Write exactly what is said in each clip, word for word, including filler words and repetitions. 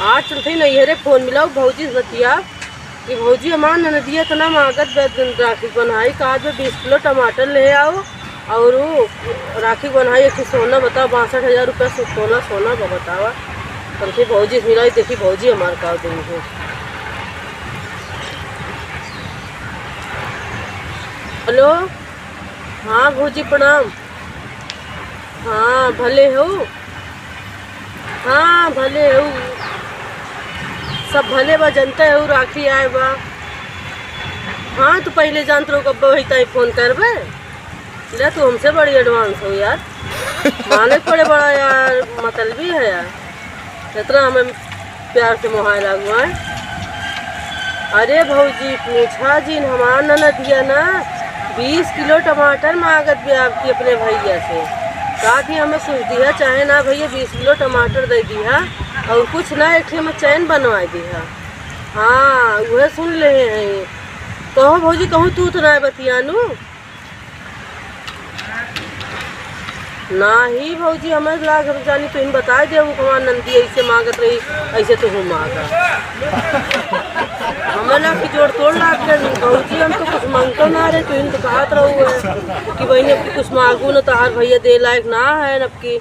आज चलते ही नैहरे फोन मिलाओ भौजी से बतिया कि भौजी हमार ननदिया इतना मांगत बा राखी बन्हाई, कहा जो बीस किलो टमाटर ले आओ और राखी बन्हाई एक ठे सोना बताओ, बासठ हजार रुपया सो-, तोला सोना बा बतावा। चलते भौजी से मिलाई, देखी भौजी हमार का देई है। हेलो, हाँ भौजी प्रणाम। हाँ भले हो, हाँ भले हो, सब भले बा, जनते हो राखी आए बा। हाँ तू पहिले जानत रहो कब्बो वही ताई फोन करबे। ले तू हमसे बड़ी एडवांस हो यार, माने के पड़े बड़ा यार, मतलबी है यार, इतना हमें प्यार से मोहाए लागू है। अरे भौजी पूछा जिन, हमार ननदिया ना बीस किलो टमाटर मांगत बा आपकी अपने भैया से। कहा थी हमें कुछ दिया चाहे ना भैया, बीस किलो टमाटर दे दिया और कुछ ना एक ठे में चैन बनवा दिया। हाँ वह सुन ले हैं। कहो भौजी, कहूँ तू तो ना बतियानू। नाही भौजी, हमें लाग हम जानी, तुहिन बताए दे, वो हमार नंदी ऐसे मांगत रही, ऐसे तू हूँ मांगा। हमें लाग की जोड़ तोड़ लाग के भौजी, हम तो कुछ मांगतो ना रहे, तुहिन तो कहत रहू है कि बहनी अब की कुछ मांगू न, तहार भैया दे लायक ना है अब की।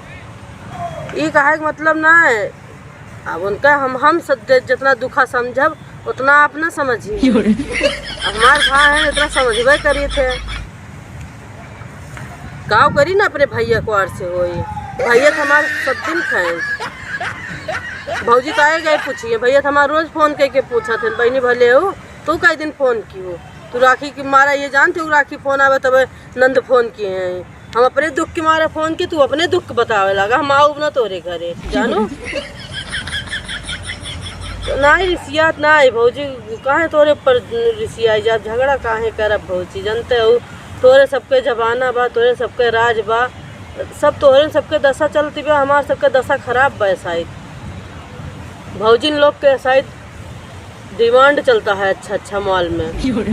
ई कहे के मतलब ना है, अब उनका हम, हम सब जे-, जितना दुखा समझब, उतना आप ना समझी। क्यों रे? हमार भाई है, इतना समझबे करी थे। गाँव करी ना अपने भैया को आर से होई। भैया तो हमार सब दिन खाए। भौजी तो आए गए पूछिए, भैया तो हमार रोज फोन करके पूछा थे, "बहनी भले हो, तू कई दिन फोन की हो? तू राखी की मारा ये जानते हो, राखी फोन आवे तब नंद फोन किए हैं।" हम अपने दुख के मारे फोन के, तू अपने दुख के बतावे लगा, हम आउब ना तोरे घरे, जानू। तो ना ही रिसियात ना है भौजी, काहे तोरे पर रिसियाई जात, झगड़ा काहे करब भौजी, जानते हो तोरे सबके जमाना बा, तोरे सबके राज बा, सब तोहरे सबके दशा चलती बा, हमार सबके दशा खराब बा शायद। भौजिन लोग के शायद डिमांड चलता है अच्छा अच्छा मॉल में। क्यों रे?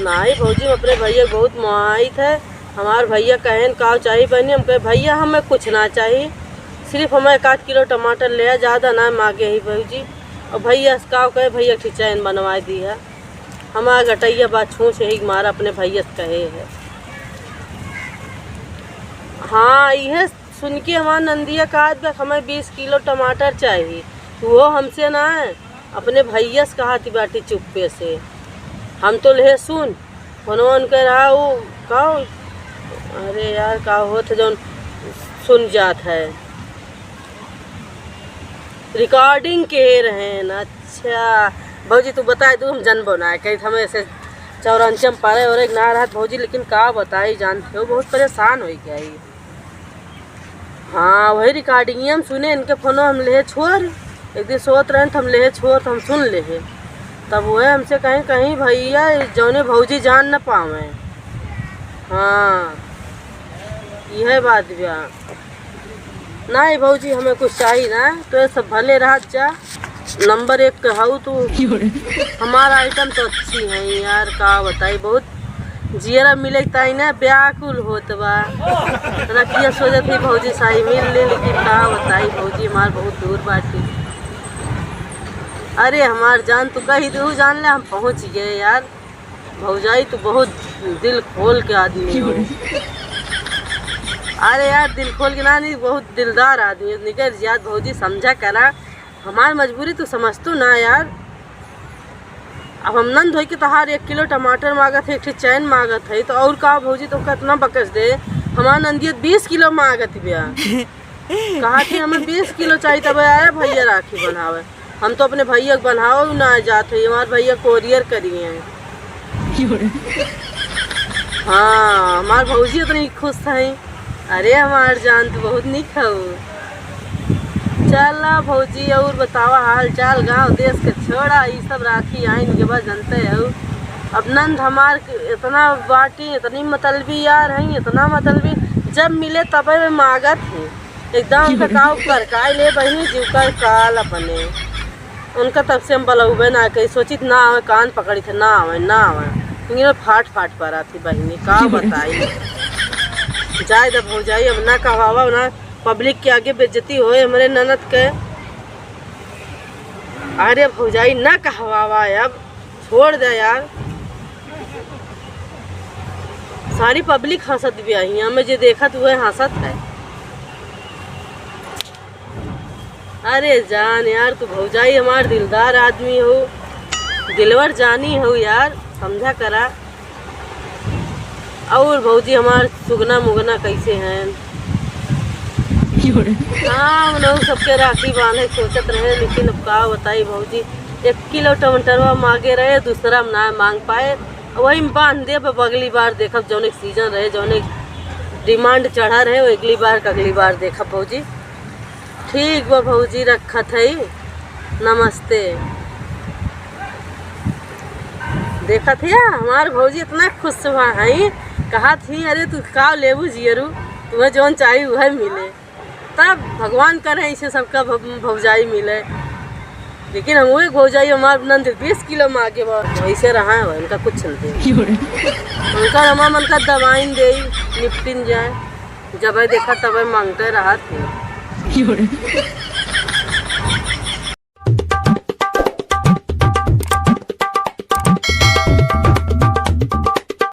नाई भौजी, हम अपने भैया के बहुत मोहाइत है। हमार भैया कहेन का चाही बहनी, हम कहे भैया हमें कुछ ना चाही, सिर्फ हमें एक आध किलो टमाटर ले आ, ज्यादा ना मांगे ही भौजी। और भैया से का कहे, भैया के चैन बनवा दी है। हमार गटैया बा छूछ, यही मारा अपने भैया से कहे है। हाँ, इहे सुन के हमार नंदिया कहत बा, "हमें बीस किलो टमाटर चाही।" उहो हमसे ना, अपने भैया से कहत बाटी चुप्पे से। हम तो लेहे सुन, फोनवा उनके रहा, उ का, अरे यार, का होत है जौन सुन जात है, रिकॉर्डिंग के रहे न। अच्छा, भौजी, तू बताए दू, हम जनबो ना, कहीं हमें ऐसे चौरंचम पारे और एक ना रहत भौजी, लेकिन का बताई, जानते हो, बहुत परेशान हो गया ही। हाँ, वही रिकॉर्डिंग हम सुने, इनके फोनो हम लेहे छोड़, एक दिन सोत रहे तो हम लेहे छोड़, तो हम सुन लेहे। तब वह हमसे कहीं, कहीं भैया, जौने भौजी जान न पावे। हाँ, यह बात बा। नाई भौजी, हमें कुछ चाही ना, तो ये सब भले रहत जा। नंबर एक के हऊ तू। हमार आइटम तो अच्छी है यार, का बताई, बहुत जियरा मिले ताई ना व्याकुल होत बा। रतिया सोचत ही भौजी साई मिल ले, लेकिन का बताई भौजी हमार बहुत दूर बाटी। अरे हमार जान, तू कही दू जान ले, हम पहुँच गए यार। भौजाई, तू बहुत दिल खोल के आदमी हो। अरे यार, दिल खोल के ना, नहीं, बहुत दिलदार आदमी हो। निकल यार, भौजी, समझा करा, हमार मजबूरी तू समझतू ना यार। अब हम नंद होई के तहार एक किलो टमाटर मांगत है, एक ठे चैन मांगत है, तो और का भौजी, तो कितना बकस दे? हमार नंदियत बीस किलो मांगत बिया। कहा कि हमें बीस किलो चाहिए, तब आया भैया राखी बनावे। हम तो अपने भैया के बनावे ना जात है, हमार भैया कोरियर करी हैं। हाँ, हमार भौजी इतनी खुश है। अरे हमार जान, तू बहुत निक हऊ। चला भौजी, और बतावा हाल चाल गाँव देश के, छोड़ा ई सब, राखी आइन के बाद जनते हो। अब नंद हमार इतना बाटी, इतनी मतलबी यार है, इतना मतलबी, जब मिले तबे में मांगत है। एकदम उनका काव करकाई ले बहिनी, जीव का काल अपने। उनका तब से हम बलौबे ना करी, सोचित ना आवे, कान पकड़ी थे, ना आवे, ना आवे। लेकिन फाट फाट पर आती बहिनी, का बताई। जाए दे भौजाई, अब ना कहवावा, ना पब्लिक के आगे बेइज्जती होए हमरे ननद के। अरे भौजाई, ना कहवावा अब, छोड़ दे यार। सारी पब्लिक हँसत बिया, हियाँ में जे देखत उहे हँसत है। अरे जान यार, तू भौजाई हमार दिलदार आदमी हो, दिलवर जानी हो यार, समझा करा। और भौजी हमार सुगना मुगना कैसे हैं? हाँ, उन्हों सबके राखी बांधे सोचत रहे, लेकिन अब का बताई भौजी, एक किलो टमाटरवा मांगे रहे, दूसरा में ना मांग पाए। वही में बांध देब, अब अगली बार देखब, जौने सीजन रहे, जौने डिमांड चढ़ा रहे, वो अगली बार का अगली बार देखब भौजी। ठीक बा भौजी, रखत हई, नमस्ते। देखत हिया, हमार भौजी इतना खुश हुआ है, कहत ही, "अरे तू का लेबू जियरू, तुम्हें जौन चाही उहे मिले।" तब भगवान करे ऐसे सबका भौ-, भौजाई मिले। लेकिन हम एक भौजाई हमार नंद बीस किलो मांगे बा, वैसे रहा है, उनका कुछ नहीं दे। उनका हमार मन का दवाई दे, निपटिन जाए, जब देखा तब मांगते रहत है।